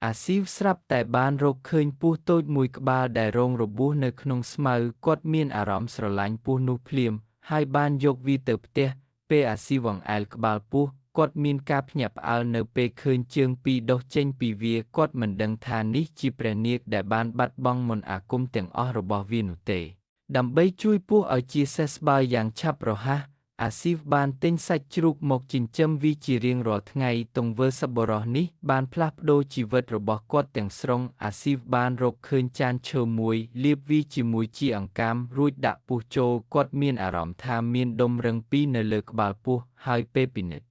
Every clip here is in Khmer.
អាស៊ីវស្រាប់តែបានរកឃើញពស់តូចមួយក្បាលដែលរងរបួសនៅក្នុងស្មៅគាត់មានអារម្មណ៍ស្រឡាញ់ពស់នោះភ្លាមហើយបានយកវាទៅផ្ទះពេលអាស៊ីវអង្អែលក្បាលពស់គាត់មានការភ្ញាក់ផ្អើលនៅពេលឃើញជើងពីរដុះចេញពីវាគាត់មិនដឹងថានេះជាព្រះនាគដែលបានបាត់បង់មន្តអាគមទាំងអស់របស់វានោះទេដើម្បីជួយពស់ឲ្យជាសះស្បើយយ៉ាងឆាប់រហ័សអាស៊ីវបានទិញសាច់ជ្រូកមកចិញ្ចឹមវាជារៀងរាល់ថ្ងៃទង្វើសប្បុរសនេះបានផ្លាស់ប្ដូរជីវិតរបស់គាត់ទាំងស្រុងអាស៊ីវបានរកឃើញចានឈើមួយលាបវាជាមួយជីអង្កាមរួចដាក់ពស់ចូលគាត់មានអារម្មណ៍ថាមានដុំរឹងពីរនៅលើក្បាលពស់ហើយពេលពិនិត្យ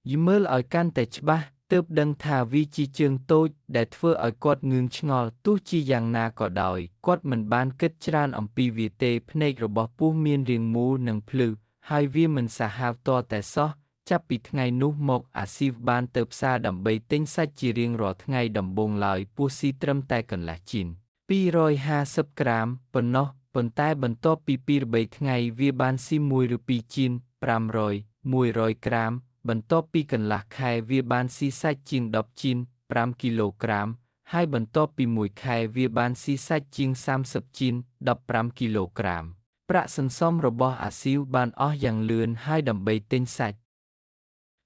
យមើលឲ្យកាន់តែច្បាស់ទើបដឹងថាវាជាជើងតូចដែលធ្វើឲ្យគាត់ងឿងឆ្ងល់ទោះជាយ៉ាងណាក៏ដោយគាត់មិនបានគិតច្រើនអំពីវាទេភ្នែករបស់ពស់មានរាងមូលនិងភ្លឺហើយវាមិនសាហាវទាល់តែសោះចាប់ពីថ្ងៃនោះមកអាស៊ីវបានទៅផ្សារដើម្បីទិញសាច់ជារៀងរាល់ថ្ងៃដំបូងឡើយពស់ស៊ីត្រឹមតែកន្លះជីន250ក្រាមប៉ុណ្ណោះប៉ុន្តែបន្ទាប់ពី2-3ថ្ងៃវាបានស៊ី1ឬ2ជីន500 100ក្រាមបន្ទាប់ពីកន្លះខែវាបានស៊ីសាច់ជាង10ជីន5គីឡូក្រាមហើយបន្ទាប់ពី1ខែវាបានស៊ីសាច់ជាង30ជីន15គីឡូក្រាមប្រាក់សន្សំរបស់អាស៊ីវបានអស់យ៉ាងលឿនហើយដើម្បីទិញសាច់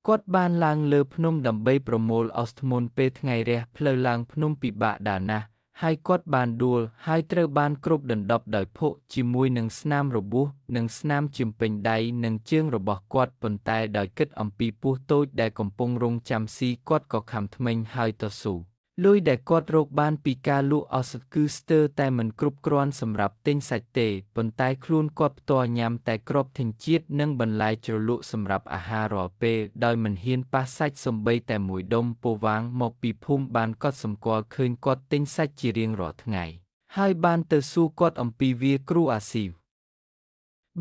គាត់បានឡើងលើភ្នំដើម្បីប្រមូលអុសធ្មន់ពេលថ្ងៃរះផ្លូវឡើងភ្នំពិបាកដើរណាស់ហើយគាត់បានដួលហើយត្រូវបានគ្របដណ្ដប់ដោយភក់ជាមួយនឹងស្នាមរបួសនិងស្នាមជម្ពេញដៃនិងជើងរបស់គាត់ប៉ុន្តែដោយគិតអំពីពស់តូចដែលកំពុងរង់ចាំស៊ីគាត់ក៏ខំធ្មេញហើយតស៊ូលុយដែលគាត់រកបានពីការលក់ឱសថគឺស្ទើរតែមិនគ្រប់គ្រាន់សម្រាប់ទិញសាច់ទេប៉ុន្តែខ្លួនគាត់ផ្ទាល់ញ៉ាំតែគ្រាប់ធញ្ញជាតិនិងបន្លែជ្រលក់សម្រាប់អាហាររាល់ពេលដោយមិនហ៊ានប៉ះសាច់សូម្បីតែមួយដុំពវាងមកពីភូមិបានកត់សម្គាល់ឃើញគាត់ទិញសាច់ជារៀងរាល់ថ្ងៃហើយបានទៅសួរគាត់អំពីវាគ្រូអាស៊ីវ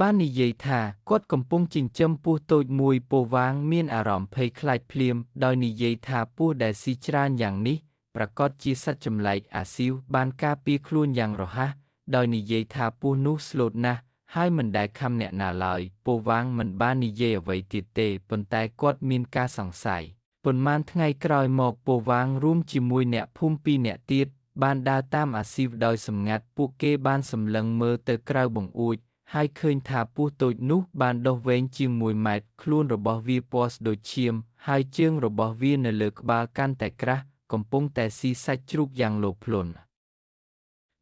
បាននិយាយថាគាត់កំពុងចិញ្ចឹមពស់តូចមួយពវាងមានអារម្មណ៍ភ័យខ្លាចភ្លាមដោយនិយាយថាពស់ដែលស៊ីច្រើនយ៉ាងនេះប្រាកដជាសត្វចម្លែកអាស៊ីវបានការពារខ្លួនយ៉ាងរហ័សដោយនិយាយថាពស់នោះស្លូតណាស់ហើយមិនដែលខំអ្នកណាឡើយពវាងមិនបាននិយាយអ្វីទៀតទេប៉ុន្តែគាត់មានការសង្ស័យប៉ុន្មានថ្ងៃក្រោយមកពវាងរួមជាមួយអ្នកភូមិពីរនាក់ទៀតបានដើរតាមអាស៊ីវដោយសម្ងាត់ពួកគេបានសម្លឹងមើលទៅក្រៅបង្អួចហើយឃើញថាពស់តូចនោះបានដុះវែងជាង1ម៉ែត្រខ្លួនរបស់វាពណ៌ស្ដូចឈាមហើយជើងរបស់វានៅលើក្បាលកាន់តែក្រាស់កំពុងតែស៊ីសាច់ជ្រូកយ៉ាងលោភលន់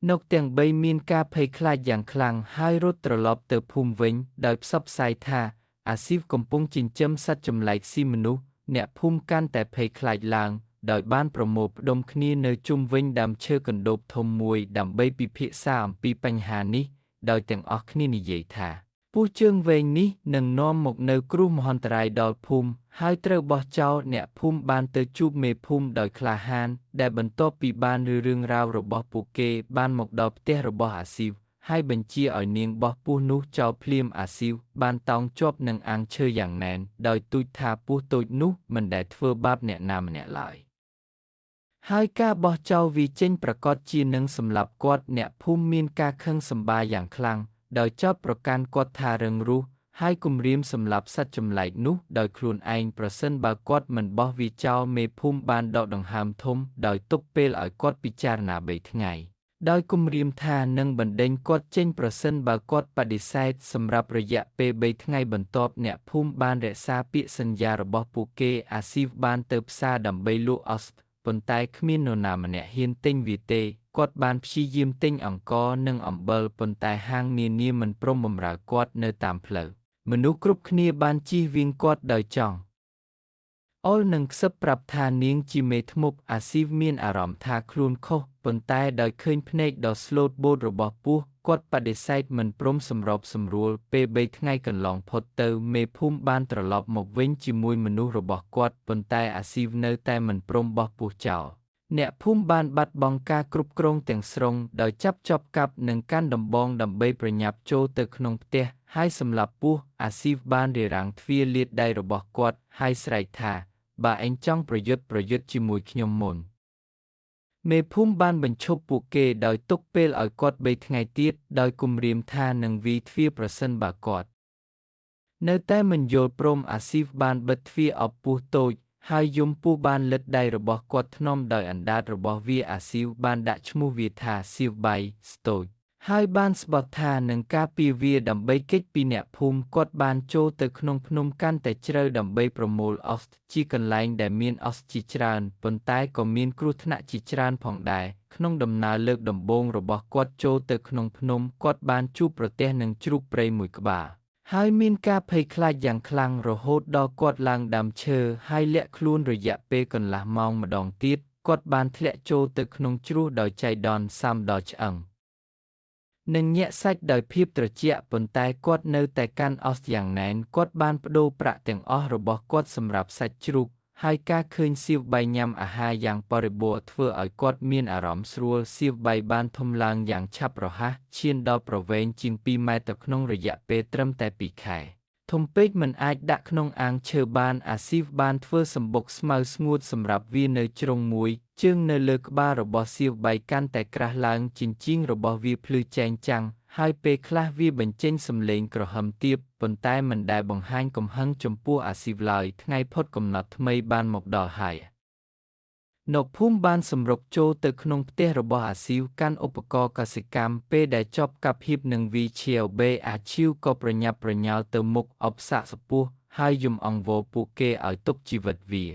នកទាំងបីមានការភ័យខ្លាចយ៉ាងខ្លាំងហើយរត់ត្រឡប់ទៅភូមិវិញដោយផ្សព្វផ្សាយថាអាស៊ីវកំពុងចិញ្ចឹមសត្វចម្លែកស៊ីមនុស្សអ្នកភូមិកាន់តែភ័យខ្លាចឡើងដោយបានប្រមូលផ្ដុំគ្នានៅជុំវិញដើមឈើកណ្ដូបធំមួយដើម្បីពិភាក្សាអំពីបញ្ហានេះដោយទាំងអស់គ្នានិយាយថាពស់ជើងវែងនេះនឹងនាំមកនូវគ្រោះមហន្តរាយដល់ភូមិហើយត្រូវបោះចោលអ្នកភូមិបានទៅជួបមេភូមិដោយក្លាហានដែលបន្ទាប់ពីបានឮរឿងរ៉ាវរបស់ពួកគេបានមកដល់ផ្ទះរបស់អាស៊ីវហើយបញ្ជាឲ្យនាងបោះពស់នោះចោលភ្លាមអាស៊ីវបានតោងជាប់នឹងអាងឈើយ៉ាងណែនដោយទូចថាពស់តូចនោះមិនដែលធ្វើបាបអ្នកណាម្នាក់ឡើយហើយការបោះចោលវាចេញប្រាកដជានឹងសម្លាប់គាត់អ្នកភូមិមានការខឹងសម្បារយ៉ាងខ្លាំងដោយចោទប្រកាន់គាត់ថារឹងរូសហើយគំរាមសម្លាប់សត្វចម្លែកនោះដោយខ្លួនឯងប្រសិនបើគាត់មិនបោះវាចោលមេភូមិបានដកដង្ហើមធំដោយទុកពេលឲ្យគាត់ពិចារណា3ថ្ងៃដោយគំរាមថានឹងបណ្ដេញគាត់ចេញប្រសិនបើគាត់បដិសេធសម្រាប់រយៈពេល3ថ្ងៃបន្ទាប់អ្នកភូមិបានរក្សាពាក្យសន្យារបស់ពួកគេអាស៊ីវបានទៅផ្សារដើម្បីលក់ឱសថប៉ុន្តែគ្មាននរណាម្នាក់ហ៊ានទិញវាទេគាត់បានព្យាយាមទិញអង្ករនិងអំបិលប៉ុន្តែហាងនានាមិនព្រមបម្រើគាត់នៅតាមផ្លូវមនុស្សគ្រប់គ្នាបានជៀសវាងគាត់ដោយចង់អុលនឹងខ្សឹបប្រាប់ថានាងជាមេធ្មប់អាស៊ីវមានអារម្មណ៍ថាខ្លួនខុសប៉ុន្តែដោយឃើញភ្នែកដ៏ស្លូតបូតរបស់ពស់គាត់បដិសេធមិនព្រមសម្របសម្រួលពេល3ថ្ងៃកន្លងផុតទៅមេភូមិបានត្រឡប់មកវិញជាមួយមនុស្សរបស់គាត់ប៉ុន្តែអាស៊ីវនៅតែមិនព្រមបោះពស់ចោលអ្នកភូមិបានបាត់បង់ការគ្រប់គ្រងទាំងស្រុងដោយចាប់ជាប់កាប់និងកាន់ដំបងដើម្បីប្រញាប់ចូលទៅក្នុងផ្ទះហើយសម្លាប់ពស់អាស៊ីវបានរារាំងទ្វារលាតដៃរបស់គាត់ហើយស្រែកថាបើឯងចង់ប្រយុទ្ធជាមួយខ្ញុំមុនមេភូមិបានបញ្ឈប់ពួកគេដោយទុកពេលឲ្យគាត់3ថ្ងៃទៀតដោយគំរាមថានឹងវាយទ្វារប្រសិនបើគាត់នៅតែមិនយល់ព្រមអាស៊ីវបានបិទទ្វារអបពស់តូច ហើយយំពស់បានលិតដៃរបស់គាត់ថ្នមដោយអណ្ដាតរបស់វាអាស៊ីវបានដាក់ឈ្មោះវាថាសៀវបៃស្តូចហើយបានស្បត់ថានឹងការពារវាដើម្បីគេចពីអ្នកភូមិគាត់បានចូលទៅក្នុងភ្នំកាន់តែជ្រៅដើម្បីប្រមូលអុសជាកន្លែងដែលមានអុសជាច្រើនប៉ុន្តែក៏មានគ្រោះថ្នាក់ជាច្រើនផងដែរក្នុងដំណើរលើកដំបូងរបស់គាត់ចូលទៅក្នុងភ្នំគាត់បានជួបប្រទះនឹងជ្រូកព្រៃមួយក្បាលហើយមានការភ័យខ្លាចយ៉ាងខ្លាំងរហូតដល់គាត់ឡើងដើមឈើហើយលាក់ខ្លួនរយៈពេលកន្លះម៉ោងម្ដងទៀតគាត់បានធ្លាក់ចូលទៅក្នុងជ្រោះដោយចៃដន្យសាំដល់ឆ្អឹងនិងញាក់សាច់ដោយភាពត្រជាក់ប៉ុន្តែគាត់នៅតែកាន់អស់យ៉ាងណែនគាត់បានប្ដូរប្រាក់ទាំងអស់របស់គាត់សម្រាប់សាច់ជ្រូកហើយការឃើញសៀវបៃញ៉ាំអាហារយ៉ាងបរិបូរណ៍ធ្វើឲ្យគាត់មានអារម្មណ៍ស្រួលសៀវបៃបានធំឡើងយ៉ាងឆាប់រហ័សឈានដល់ប្រវែងជាង2ម៉ែត្រក្នុងរយៈពេលត្រឹមតែ2ខែធំពេកមិនអាចដាក់ក្នុងអាងឈើបានអាស៊ីវបានធ្វើសម្បុកស្មៅស្ងួតសម្រាប់វានៅជ្រុងមួយជើងនៅលើក្បាលរបស់សៀវបៃកាន់តែក្រាស់ឡើងជញ្ជីងរបស់វាភ្លឺចែងចាំងហើយពេលខ្លះវាបញ្ចេញសំឡេងក្រហមទាបប៉ុន្តែមិនដែលបង្ហាញកំហឹងចំពោះអាស៊ីវឡើយថ្ងៃផុតកំណត់ថ្មីបានមកដល់ហើយនៅភូមិបានសម្រុកចូលទៅក្នុងផ្ទះរបស់អាស៊ីវកាន់ឧបករណ៍កសិកម្មពេលដែលចប់កាប់ហៀបនឹងវីឈៀវបេអាឈីវក៏ប្រញាប់ប្រញាល់ទៅមុខអបសាកសពោះហើយយំអង្វរពួកគេឲ្យទុកជីវិតវា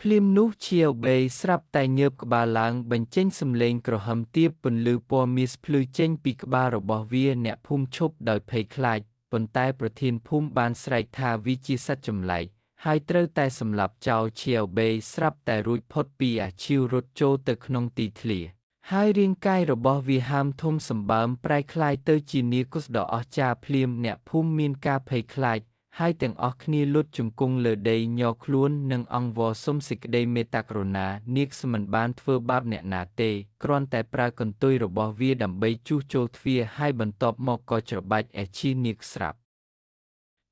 ភ្លាមនោះឈៀវបេស្រាប់តែងើបក្បាលឡើងបញ្ចេញសំឡេងក្រហមទាបពន្លឺពណ៌មាសភ្លឺចេញពីក្បាលរបស់វាអ្នកភូមិឈប់ដោយភ័យខ្លាចប៉ុន្តែប្រធានភូមិបានស្រែកថាវាជាសត្វចម្លែកហើយត្រូវតែសម្លាប់ចោលឈៀវបេស្រាប់តែរួចផុតពីអាឈីវរត់ចូលទៅក្នុងទីធ្លាហើយរាងកាយរបស់វាហើមធំសម្បើមប្រែក្លាយទៅជានាគដ៏អស្ចារ្យភ្លាមអ្នកភូមិមានការភ័យខ្លាចហើយទាំងអស់គ្នាលុតជង្គង់លើដីញ័រខ្លួននិងអង្វរសុំសេចក្តីមេត្តាករុណានាគមិនបានធ្វើបាបអ្នកណាទេគ្រាន់តែប្រើកន្ទុយរបស់វាដើម្បីជួសជុលទ្វារហើយបន្ទាប់មកក៏ច្របាច់អេឈីនាគស្រាប់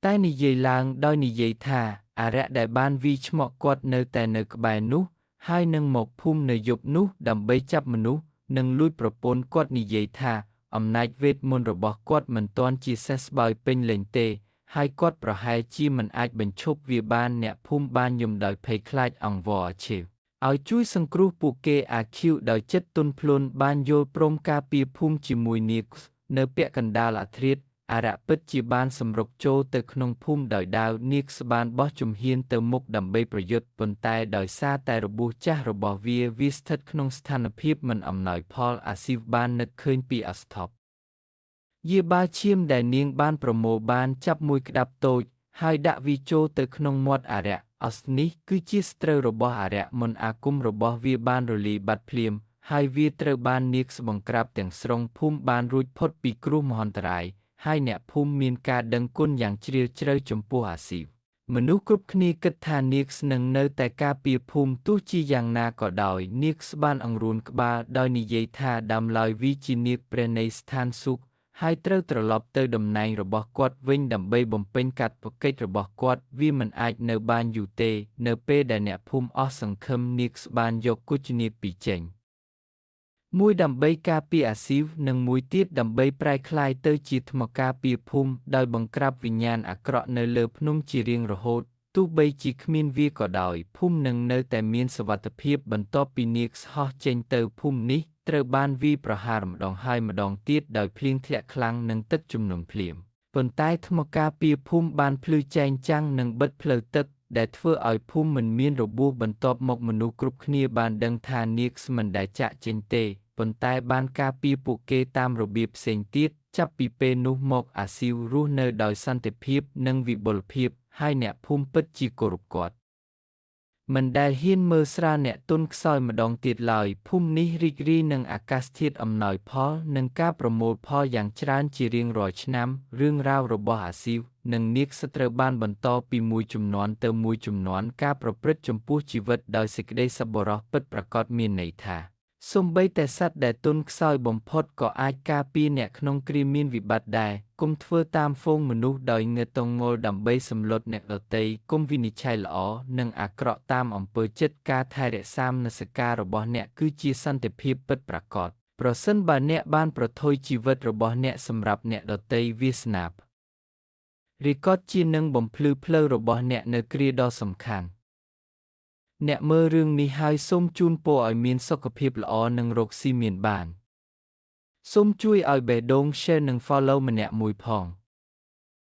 តែនិយាយឡើងដោយនិយាយថាអារក្សដែលបានវីឈ្មោះគាត់នៅតែនៅក្បែរនោះហើយនឹងមកភូមិនៅយប់នោះដើម្បីចាប់មនុស្សនិងលួចប្រពន្ធគាត់និយាយថាអំណាចវេទមន្តរបស់គាត់មិនទាន់ជាសះស្បើយពេញលេញទេហើយគាត់ប្រហែលជាមិនអាចបញ្ឈប់វាបានអ្នកភូមិបានយំដោយភ័យខ្លាចអង្វរអាឈីវឲ្យជួយសង្គ្រោះពួកគេអាឃីវដោយចិត្តទន់ភ្លន់បានយល់ព្រមការពារភូមិជាមួយនាគនៅពាក់កណ្ដាលអាធ្រាត្រអារក្សពិតជាបានសម្រុកចូលទៅក្នុងភូមិដោយដាវនាគបានបោះជំហានទៅមុខដើម្បីប្រយុទ្ធប៉ុន្តែដោយសារតែរបួសចាស់របស់វាវាស្ថិតក្នុងស្ថានភាពមិនអំណោយផលអាស៊ីវបាននឹកឃើញពីអស្ថប់យាបាឈាមដែលនាងបានប្រមូលបានចាប់មួយក្តាប់តូចហើយដាក់វាចូលទៅក្នុងមាត់អារក្សអស្នេះគឺជាស្ត្រូវរបស់អារក្សមន្តអាគមរបស់វាបានរលាយបាត់ភ្លាមហើយវាត្រូវបាននាគបង្ក្រាបទាំងស្រុងភូមិបានរួចផុតពីគ្រោះមហន្តរាយហើយអ្នកភូមិមានការដឹងគុណយ៉ាងជ្រាលជ្រៅចំពោះអាស៊ីវមនុស្សគ្រប់គ្នាគិតថានាគនឹងនៅតែការពារភូមិទោះជាយ៉ាងណាក៏ដោយនាគបានអង្រួនក្បាលដោយនិយាយថាដើមឡើយវាជានាគព្រះនៃស្ថានសួគ៌ហើយត្រូវត្រឡប់ទៅតំណែងរបស់គាត់វិញដើម្បីបំពេញកាតព្វកិច្ចរបស់គាត់វាមិនអាចនៅបានយូរទេនៅពេលដែលអ្នកភូមិអស់សង្ឃឹមនាគបានយកគុជនាគពីរចេញមួយដើម្បីការពារអាស៊ីវនិងមួយទៀតដើម្បីប្រែក្លាយទៅជាថ្មការពារភូមិដោយបង្ក្រាបវិញ្ញាណអាក្រក់នៅលើភ្នំជារៀងរហូតទោះបីជាគ្មានវាក៏ដោយភូមិនឹងនៅតែមានសុវត្ថិភាពបន្ទាប់ពីនាគហោះចេញទៅភូមិនេះត្រូវបានវាយប្រហារម្ដងហើយម្ដងទៀតដោយភ្លៀងធ្លាក់ខ្លាំងនិងទឹកជំនន់ភ្លាមប៉ុន្តែថ្មការពារភូមិបានភ្លឺចែងចាំងនិងបិទផ្លូវទឹកដែលធ្វើឲ្យភូមិមិនមានរបួសបន្ទាប់មកមនុស្សគ្រប់គ្នាបានដឹងថានាគមិនដែលចាក់ចេញទេប៉ុន្តែបានការពារពួកគេតាមរបៀបផ្សេងទៀតចាប់ពីពេលនោះមកអាស៊ីវរស់នៅដោយសន្តិភាពនិងវិបុលភាពហើយអ្នកភូមិពិតជាគោរពគាត់មិនដែលហ៊ានមើលស្រាលអ្នកទន់ខ្សោយម្ដងទៀតឡើយភូមិនេះរីករាយនឹងអាកាសធាតុអំណោយផលនិងការប្រមូលផលយ៉ាងច្រើនជារៀងរាល់ឆ្នាំរឿងរ៉ាវរបស់អាស៊ីវនិងនាគត្រូវបានបន្តពីមួយជំនាន់ទៅមួយជំនាន់ការប្រព្រឹត្តចំពោះជីវិតដោយសេចក្តីសប្បុរសពិតប្រាកដមានន័យថាសូម្បីតែសត្វដែលទន់ខ្សោយបំផុតក៏អាចការពារអ្នកក្នុងគ្រាមានវិបត្តិដែរកុំធ្វើតាមហ្វូងមនុស្សដោយងើតងល់ដើម្បីសម្លុតអ្នកដទៃកុំវិនិច្ឆ័យល្អនិងអាក្រក់តាមអំពើចិត្តការថែរក្សាមនសិការរបស់អ្នកគឺជាសន្តិភាពពិតប្រាកដប្រសិនបើអ្នកបានប្រថុយជីវិតរបស់អ្នកសម្រាប់អ្នកដទៃវាសនា រីកតជានឹងបំភ្លឺផ្លូវរបស់អ្នកនៅគ្រាដ៏សំខាន់។ អ្នកមើលរឿងនេះហើយសូមជូនពរឲ្យមានសុខភាពល្អនិងរកស៊ីមានបាន។ សូមជួយឲ្យបេះដូង Share និង Follow ម្នាក់មួយផង។